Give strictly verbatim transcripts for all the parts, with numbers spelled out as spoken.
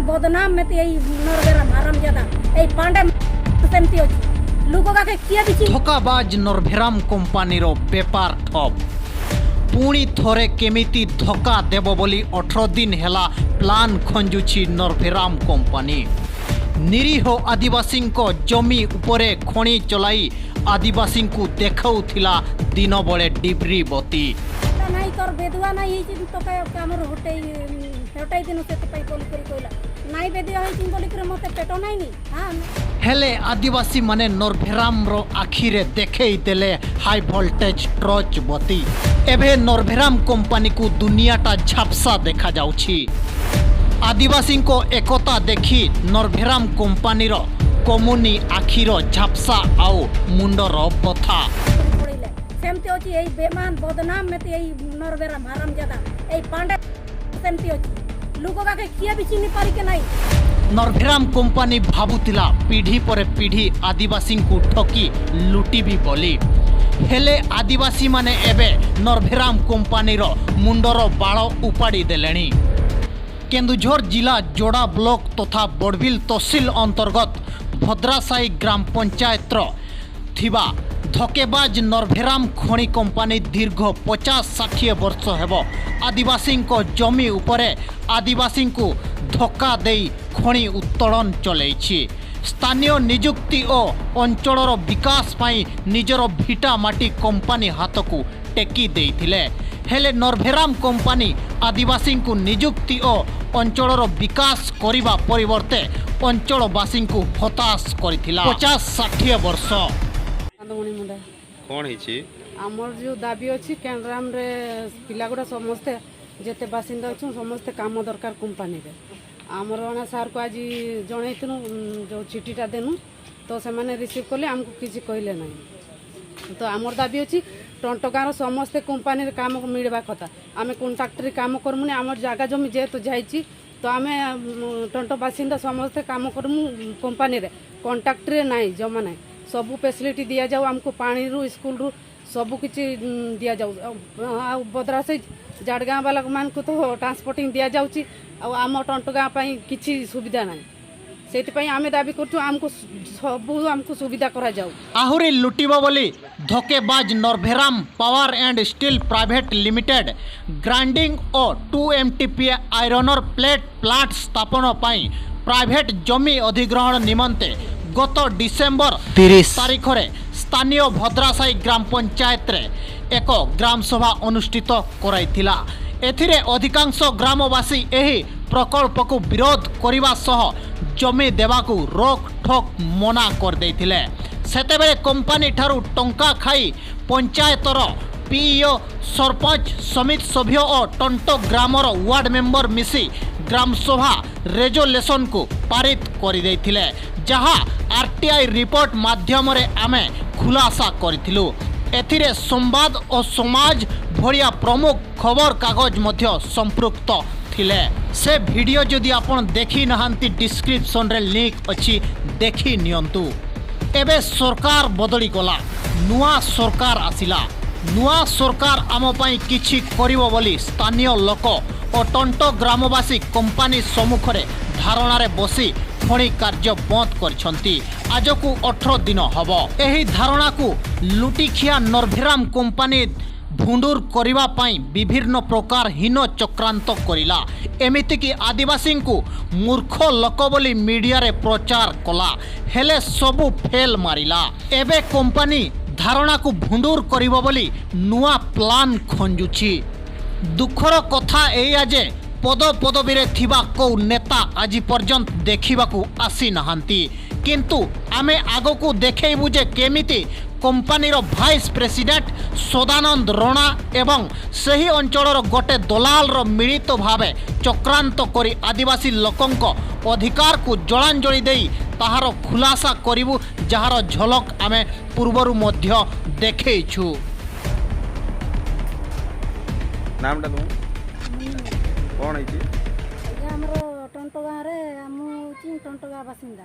ବଦନାମ ମେତେ ଏଇ ନରବେରାମ ହାରାମଜାଦା, ଏଇ ପାଣ୍ଡେ ସେମିତି ଅଛି। ଲୋକ କାକେ କିଏ ବିକି? ଧୋକାବାଜ ନରଭେରାମ କମ୍ପାନୀର ବେପାର ଠପ୍। ପୁଣି ଥରେ କେମିତି ଧୋକା ଦେବ ବୋଲି ଅଠର ଦିନ ହେଲା ପ୍ଲାନ୍ ଖଞ୍ଜୁଛି ନରଭେରାମ କମ୍ପାନୀ। ନିରୀହ ଆଦିବାସୀଙ୍କ ଜମି ଉପରେ ଖଣି ଚଲାଇ ଆଦିବାସୀଙ୍କୁ ଦେଖାଉଥିଲା ଦିନବେଳେ ଡିବ୍ରି ବତି। ନାଇଁ, ତୋର ବେଦୁଆ ନାଇଁ ହେଇଛି, ତୋ ପାଇଁ ଆମର ହଟେଇ, ହଟେଇ ଦିନ ସେଥିପାଇଁ କଲ୍ କରି କହିଲା। ନାଇଁ, ବେଦୁଆ ହେଇଛି ବୋଲିକରି ମୋତେ ପେଟ ନାଇଁନି। ହଁ। ହେଲେ ଆଦିବାସୀମାନେ ନରଭେରାମର ଆଖିରେ ଦେଖେଇ ଦେଲେ ହାଇ ଭୋଲ୍ଟେଜ୍ ଟର୍ଚ୍ଚ ବତି। ଏବେ ନରଭେରାମ କମ୍ପାନୀକୁ ଦୁନିଆଟା ଝାପ୍ସା ଦେଖାଯାଉଛି। ଆଦିବାସୀଙ୍କ ଏକତା ଦେଖି ନରଭେରାମ କମ୍ପାନୀର କମୁନି ଆଖିର ଝାପ୍ସା ଆଉ ମୁଣ୍ଡର ବଥା। ପଡ଼ିଲେ ସେମିତି ଅଛି। ଏଇ ବେମାନ ବଦନାମ ମେତେ ଏଇ ନରବେରାମ ହାରାମଜାଦା, ଏଇ ପାଣ୍ଡେ ସେମିତି ଅଛି। ଲୋକ କାକେ କିଏ ବି ଚିହ୍ନି ପାରିକେ ନାହିଁ। ନରଭେରାମ କମ୍ପାନୀ ଭାବୁଥିଲା ପିଢ଼ି ପରେ ପିଢ଼ି ଆଦିବାସୀଙ୍କୁ ଠକି ଲୁଟିବି ବୋଲି। ହେଲେ ଆଦିବାସୀମାନେ ଏବେ ନରଭେରାମ କମ୍ପାନୀର ମୁଣ୍ଡର ବାଳ ଉପାଡ଼ି ଦେଲେଣି। କେନ୍ଦୁଝର ଜିଲ୍ଲା ଯୋଡ଼ା ବ୍ଲକ ତଥା ବଡ଼ବିଲ ତହସିଲ ଅନ୍ତର୍ଗତ ଭଦ୍ରାସାହି ଗ୍ରାମ ପଞ୍ଚାୟତର ଥିବା ଧକେବାଜ ନରଭେରାମ ଖଣି କମ୍ପାନୀ ଦୀର୍ଘ ପଚାଶ ଷାଠିଏ ବର୍ଷ ହେବ ଆଦିବାସୀଙ୍କ ଜମି ଉପରେ ଆଦିବାସୀଙ୍କୁ ଧୋକା ଦେଇ ଖଣି ଉତ୍ତୋଳନ ଚଲେଇଛି। ସ୍ଥାନୀୟ ନିଯୁକ୍ତି ଓ ଅଞ୍ଚଳର ବିକାଶ ପାଇଁ ନିଜର ଭିଟା ମାଟି କମ୍ପାନୀ ହାତକୁ ଟେକି ଦେଇଥିଲେ। ହେଲେ ନରଭେରାମ କମ୍ପାନୀ ଆଦିବାସୀଙ୍କୁ ନିଯୁକ୍ତି ଓ ଅଞ୍ଚଳର ବିକାଶ କରିବା ପରିବର୍ତ୍ତେ ଅଞ୍ଚଳବାସୀଙ୍କୁ ହତାଶ କରିଥିଲା। ପଚାଶ ଷାଠିଏ ବର୍ଷ। ଚାନ୍ଦମଣି ମୁଣ୍ଡା। କ'ଣ ହେଇଛି? ଆମର ଯେଉଁ ଦାବି ଅଛି, କେଣ୍ଡରାମରେ ପିଲାଗୁଡ଼ା ସମସ୍ତେ ଯେତେ ବାସିନ୍ଦା ଅଛୁ, ସମସ୍ତେ କାମ ଦରକାର କମ୍ପାନୀରେ। ଆମର ଅଣା ସାର୍କୁ ଆଜି ଜଣେଇଥିଲୁ, ଉଁ, ଯେଉଁ ଚିଠିଟା ଦେନୁ, ତ ସେମାନେ ରିସିଭ୍ କଲେ, ଆମକୁ କିଛି କହିଲେ ନାହିଁ। ତ ଆମର ଦାବି ଅଛି, ଟଣ୍ଟ ଗାଁର ସମସ୍ତେ କମ୍ପାନୀରେ କାମ ମିଳିବା କଥା। ଆମେ କଣ୍ଟ୍ରାକ୍ଟରେ କାମ କରମୁନି, ଆମର ଜାଗା ଜମି ଯେହେତୁ ଯାଇଛି, ତ ଆମେ, ଉଁ, ଟଣ୍ଟ ବାସିନ୍ଦା ସମସ୍ତେ କାମ କରମୁ କମ୍ପାନୀରେ, କଣ୍ଟ୍ରାକ୍ଟରେ ନାହିଁ, ଜମା ନାହିଁ। ସବୁ ଫେସିଲିଟି ଦିଆଯାଉ ଆମକୁ, ପାଣିରୁ, ସ୍କୁଲରୁ, ସବୁ କିଛି, ଉଁ, ଦିଆଯାଉ। ଆଉ, ଆଉ ଭଦ୍ରାସେଇ ଜାଡ଼ଗାଁ ବାଲାମାନଙ୍କୁ ତ ଟ୍ରାନ୍ସପୋର୍ଟିଂ ଦିଆଯାଉଛି, ଆଉ ଆମ ଟଣ୍ଟଗାଁ ପାଇଁ କିଛି ସୁବିଧା ନାହିଁ। ସେଇଥିପାଇଁ ଆମେ ଦାବି କରୁଛୁ, ଆମକୁ ସ-, ସବୁ ଆମକୁ ସୁବିଧା କରାଯାଉ। ଆହୁରି ଲୁଟିବ ବୋଲି ଧୋକେବାଜ Narbheram power and steel private limited grinding ଓ ଟୁ ଏମ୍ଟିପିଏ ଆଇରନର ପ୍ଲେଟ୍ ପ୍ଲାଣ୍ଟ ସ୍ଥାପନ ପାଇଁ ପ୍ରାଇଭେଟ ଜମି ଅଧିଗ୍ରହଣ ନିମନ୍ତେ ଗତ ଡିସେମ୍ବର ତିରିଶ ତାରିଖରେ ସ୍ଥାନୀୟ ଭଦ୍ରାସାହି ଗ୍ରାମ ପଞ୍ଚାୟତରେ ଏକ ଗ୍ରାମ ସଭା ଅନୁଷ୍ଠିତ କରାଇଥିଲା। ଏଥିରେ ଅଧିକାଂଶ ଗ୍ରାମବାସୀ ଏହି ପ୍ରକଳ୍ପକୁ ବିରୋଧ କରିବା ସହ ଜମି ଦେବାକୁ ରୋକ ଠୋକ ମନା କରିଦେଇଥିଲେ। ସେତେବେଳେ କମ୍ପାନୀଠାରୁ ଟଙ୍କା ଖାଇ ପଞ୍ଚାୟତର ପିଇଓ, ସରପଞ୍ଚ, ସମିତି ସଭ୍ୟ ଓ ଟଣ୍ଟ ଗ୍ରାମର ୱାର୍ଡ ମେମ୍ବର ମିଶି ଗ୍ରାମସଭା ରେଜୋଲ୍ୟୁସନକୁ ପାରିତ କରିଦେଇଥିଲେ, ଯାହା ଆର୍ଟିଆଇ ରିପୋର୍ଟ ମାଧ୍ୟମରେ ଆମେ ଖୁଲାସା କରିଥିଲୁ। ଏଥିରେ ସମ୍ବାଦ ଓ ସମାଜ ଭଳିଆ ପ୍ରମୁଖ ଖବରକାଗଜ ମଧ୍ୟ ସମ୍ପୃକ୍ତ ଥିଲେ। ସେ ଭିଡ଼ିଓ ଯଦି ଆପଣ ଦେଖି ନାହାନ୍ତି, ଡିସ୍କ୍ରିପସନରେ ଲିଙ୍କ ଅଛି, ଦେଖି ନିଅନ୍ତୁ। ଏବେ ସରକାର ବଦଳିଗଲା, ନୂଆ ସରକାର ଆସିଲା। ନୂଆ ସରକାର ଆମ ପାଇଁ କିଛି କରିବ ବୋଲି ସ୍ଥାନୀୟ ଲୋକ ଓ ଟଣ୍ଟ ଗ୍ରାମବାସୀ କମ୍ପାନୀ ସମ୍ମୁଖରେ ଧାରଣାରେ ବସି ଖଣି କାର୍ଯ୍ୟ ବନ୍ଦ କରିଛନ୍ତି। ଆଜକୁ ଅଠର ଦିନ ହବ। ଏହି ଧାରଣାକୁ ଲୁଟିଖିଆ ନର୍ଭେରାମ କମ୍ପାନୀ ଭୁଣ୍ଡୁର କରିବା ପାଇଁ ବିଭିନ୍ନ ପ୍ରକାର ହୀନ ଚକ୍ରାନ୍ତ କରିଲା। ଏମିତିକି ଆଦିବାସୀଙ୍କୁ ମୂର୍ଖ ଲୋକ ବୋଲି ମିଡ଼ିଆରେ ପ୍ରଚାର କଲା, ହେଲେ ସବୁ ଫେଲ୍ ମାରିଲା। ଏବେ କମ୍ପାନୀ ଧାରଣାକୁ ଭୁଣ୍ଡୁର କରିବ ବୋଲି ନୂଆ ପ୍ଲାନ୍ ଖଞ୍ଜୁଛି। ଦୁଃଖର କଥା ଏଇଆ ଯେ ପଦ ପଦବୀରେ ଥିବା କୋଉ ନେତା ଆଜି ପର୍ଯ୍ୟନ୍ତ ଦେଖିବାକୁ ଆସିନାହାନ୍ତି। କିନ୍ତୁ ଆମେ ଆଗକୁ ଦେଖେଇବୁ ଯେ କେମିତି କମ୍ପାନୀର ଭାଇସ୍ ପ୍ରେସିଡେଣ୍ଟ ସଦାନନ୍ଦ ରଣା ଏବଂ ସେହି ଅଞ୍ଚଳର ଗୋଟେ ଦଲାଲର ମିଳିତ ଭାବେ ଚକ୍ରାନ୍ତ କରି ଆଦିବାସୀ ଲୋକଙ୍କ ଅଧିକାରକୁ ଜଳାଞ୍ଜଳି ଦେଇ ତାହାର ଖୁଲାସା କରିବୁ, ଯାହାର ଝଲକ ଆମେ ପୂର୍ବରୁ ମଧ୍ୟ ଦେଖେଇଛୁ। ନାମଟା ତୁମ କ'ଣ ହେଇଛି? ଆଜ୍ଞା, ଆମର ଟଣ୍ଟ ଗାଁରେ, ମୁଁ ହେଉଛି ଟଣ୍ଟ ଗାଁ ବାସିନ୍ଦା।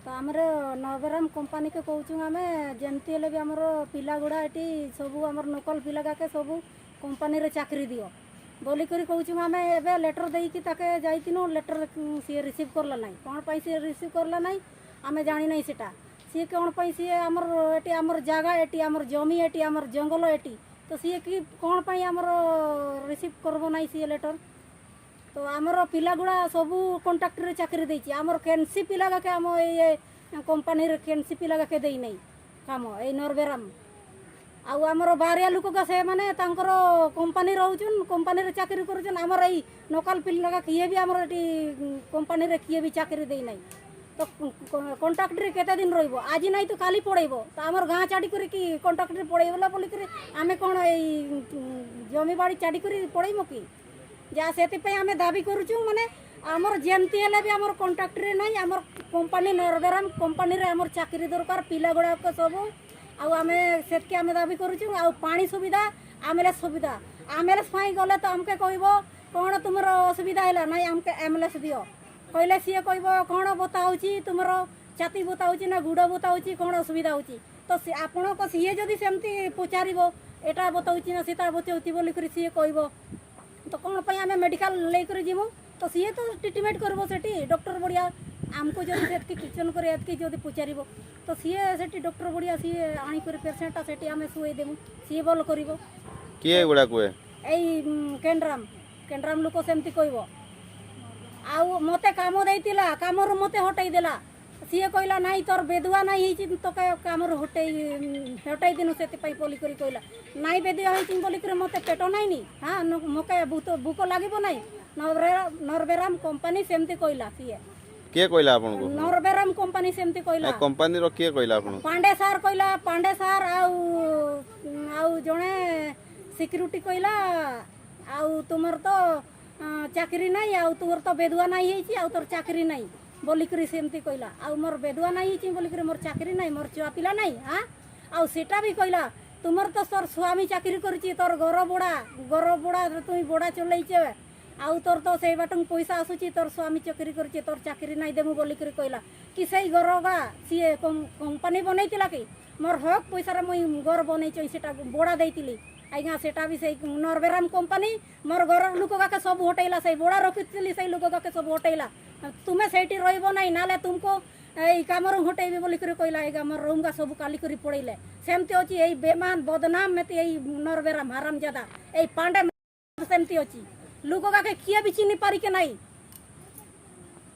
ତ ଆମର ନବେରାମ କମ୍ପାନୀକୁ କହୁଛୁ ଆମେ, ଯେମିତି ହେଲେ ବି ଆମର ପିଲାଗୁଡ଼ା ଏଠି ସବୁ ଆମର ନକଲ ପିଲା ଗାକେ ସବୁ କମ୍ପାନୀରେ ଚାକିରି ଦିଅ ବୋଲିକରି କହୁଛୁ ଆମେ। ଏବେ ଲେଟର ଦେଇକି ତାକେ ଯାଇଥିଲୁ, ଲେଟର ସିଏ ରିସିଭ୍ କରଲା ନାହିଁ। କ'ଣ ପାଇଁ ସିଏ ରିସିଭ୍ କରଲା ନାହିଁ ଆମେ ଜାଣିନାହିଁ ସେଟା। ସିଏ କ'ଣ ପାଇଁ, ସିଏ ଆମର ଏଠି ଆମର ଜାଗା, ଏଠି ଆମର ଜମି, ଏଠି ଆମର ଜଙ୍ଗଲ ଏଠି, ତ ସିଏ କି କ'ଣ ପାଇଁ ଆମର ରିସିଭ୍ କରିବ ନାହିଁ ସିଏ ଲେଟର? ତ ଆମର ପିଲାଗୁଡ଼ା ସବୁ କଣ୍ଟ୍ରାକ୍ଟରେ ଚାକିରି ଦେଇଛି। ଆମର କେନ୍ସି ପିଲା ଗାକେ ଆମ ଏଇ ଏ କମ୍ପାନୀରେ କେନ୍ସି ପିଲା ଗାକେ ଦେଇନାହିଁ କାମ, ଏଇ ନରବେରାମ। ଆଉ ଆମର ବାହାରିଆ ଲୋକଙ୍କ ସେମାନେ ତାଙ୍କର କମ୍ପାନୀ ରହୁଛନ୍, କମ୍ପାନୀରେ ଚାକିରି କରୁଛନ୍। ଆମର ଏଇ ନକଲ ପିଲା କିଏ ବି ଆମର ଏଠି କମ୍ପାନୀରେ କିଏ ବି ଚାକିରି ଦେଇନାହିଁ। ତ କ-, କଣ୍ଟ୍ରାକ୍ଟରେ କେତେ ଦିନ ରହିବ? ଆଜି ନାହିଁ ତ କାଲି ପଳେଇବ। ତ ଆମର ଗାଁ ଛାଡ଼ି କରିକି କଣ୍ଟ୍ରାକ୍ଟରେ ପଳେଇବ ବୋଲିକରି ଆମେ କ'ଣ ଏଇ ଜମିବାଡ଼ି ଛାଡ଼ି କରି ପଳେଇବ କି? ଯାହା ସେଥିପାଇଁ ଆମେ ଦାବି କରୁଛୁ, ମାନେ ଆମର ଯେମିତି ହେଲେ ବି ଆମର କଣ୍ଟ୍ରାକ୍ଟରେ ନାହିଁ, ଆମର କମ୍ପାନୀ ନରବେରାମ କମ୍ପାନୀରେ ଆମର ଚାକିରି ଦରକାର, ପିଲାଗୁଡ଼ାକ ସବୁ। ଆଉ ଆମେ ସେତିକି ଆମେ ଦାବି କରୁଛୁ। ଆଉ ପାଣି ସୁବିଧା, ଆମ୍ବୁଲାନ୍ସ ସୁବିଧା, ଆମ୍ବୁଲାନ୍ସ ପାଇଁ ଗଲେ ତ ଆମକେ କହିବ କ'ଣ ତୁମର ଅସୁବିଧା ହେଲା, ନାଇଁ ଆମକେ ଆମ୍ବୁଲାନ୍ସ ଦିଅ କହିଲେ ସିଏ କହିବ କ'ଣ ବତା ହେଉଛି, ତୁମର ଛାତି ବତା ହେଉଛି ନା ଗୁଡ଼ ବତା ହେଉଛି, କ'ଣ ଅସୁବିଧା ହେଉଛି। ତ ସେ ଆପଣଙ୍କ ସିଏ ଯଦି ସେମିତି ପଚାରିବ, ଏଟା ବତାଉଛି ନା ସେଟା ବତାଉଛି ବୋଲିକରି ସିଏ କହିବ, ତ କ'ଣ ପାଇଁ ଆମେ ମେଡ଼ିକାଲ ନେଇକରି ଯିମୁ? ତ ସିଏ ତ ଟ୍ରିଟମେଣ୍ଟ କରିବ ସେଠି, ଡକ୍ଟର ବଢ଼ିଆ। ଆମକୁ ଯଦି ସେତିକି କ୍ୱେଶ୍ଚନ୍ କରି ଏତିକି ଯଦି ପଚାରିବ, ତ ସିଏ ସେଠି ଡକ୍ଟର ବଢ଼ିଆ ସିଏ ଆଣିକରି ପେସେଣ୍ଟଟା ସେଠି ଆମେ ଶୁଆଇ ଦେମୁ, ସିଏ ଭଲ କରିବ। କିଏ ଏଗୁଡ଼ା କୁହେ? ଏଇ ଉଁ, କେଣ୍ଡରାମ, କେଣ୍ଡରାମ ଲୋକ ସେମିତି କହିବ। ଆଉ ମୋତେ କାମ ଦେଇଥିଲା, କାମରୁ ମୋତେ ହଟେଇ ଦେଲା। ସିଏ କହିଲା, ନାଇଁ ତୋର ବେଦୁଆ ନାଇଁ ହେଇଛି, ତୋ କା- କାମରୁ ହଟେଇ ହଟେଇ ଦେନୁ, ସେଥିପାଇଁ ବୋଲିକରି କହିଲା। ନାଇଁ ବେଦୁଆ ହେଇଛି ବୋଲିକରି ମୋତେ ପେଟ ନାଇଁନି, ହଁ ନ- ମୋତେ ଭୂତ ଭୋକ ଲାଗିବ ନାଇଁ। ନରବେରା- ନରବେରାମ କମ୍ପାନୀ ସେମିତି କହିଲା ସିଏ। କିଏ କହିଲା ଆପଣଙ୍କୁ? ନରବେରାମ କମ୍ପାନୀ ସେମିତି କହିଲା। ଏ କମ୍ପାନୀର କିଏ କହିଲା ଆପଣଙ୍କୁ? ପାଣ୍ଡେ ସାର୍ କହିଲା, ପାଣ୍ଡେ ସାର୍ ଆଉ ଆଉ ଜଣେ ସିକ୍ୟୁରିଟି କହିଲା, ଆଉ ତୁମର ତ ଅ, ଚାକିରି ନାହିଁ, ଆଉ ତୋର ତ ବେଦୁଆ ନାହିଁ ହେଇଛି, ଆଉ ତୋର ଚାକିରି ନାହିଁ ବୋଲିକରି ସେମିତି କହିଲା। ଆଉ ମୋର ବେଦୁଆ ନାହିଁ ହେଇଛି ବୋଲିକରି ମୋର ଚାକିରି ନାହିଁ, ମୋର ଛୁଆ ପିଲା ନାହିଁ। ହଁ, ଆଉ ସେଟା ବି କହିଲା, ତୁମର ତ ତୋର ସ୍ୱାମୀ ଚାକିରି କରିଛି, ତୋର ଘର ଭଡ଼ା, ଘର ଭଡ଼ା ତୁମେ ଭଡ଼ା ଚଲେଇଛ, ଆଉ ତୋର ତ ସେଇ ବାଟୁ ପଇସା ଆସୁଛି, ତୋର ସ୍ୱାମୀ ଚାକିରି କରୁଛି, ତୋର ଚାକିରି ନାଇଁ ଦେମୁ ବୋଲିକରି କହିଲା। କି ସେଇ ଘରଗା ସିଏ କମ୍-, କମ୍ପାନୀ ବନେଇଥିଲା କି? ମୋର ହକ୍ ପଇସାରେ ମୁଇଁ ଘର ବନେଇଛି, ସେଟା ଭଡ଼ା ଦେଇଥିଲି। ଆଜ୍ଞା, ସେଟା ବି ସେଇ ନରବେରାମ କମ୍ପାନୀ। ମୋର ଘର ଲୋକଗାକେ ସବୁ ହଟେଇଲା, ସେଇ ଭଡ଼ା ରଖିଥିଲି, ସେଇ ଲୋକଗାକେ ସବୁ ହଟେଇଲା। ତୁମେ ସେଇଠି ରହିବ ନାହିଁ, ନହେଲେ ତୁମକୁ ଏଇ କାମରୁ ହଟେଇବି ବୋଲିକରି କହିଲା। ଆଜ୍ଞା, ମୋର ରୁମ୍ଗା ସବୁ କାଲି କରି ପଳେଇଲେ। ସେମିତି ଅଛି ଏଇ ବେମାନ ବଦନାମ ମେତି ଏଇ ନରବେରାମ ହାରାମଜାଦା, ଏଇ ପାଣ୍ଡେ ସେମିତି ଅଛି। ଲୋକଗାକେ କିଏ ବି ଚିହ୍ନି ପାରିକେ ନାହିଁ।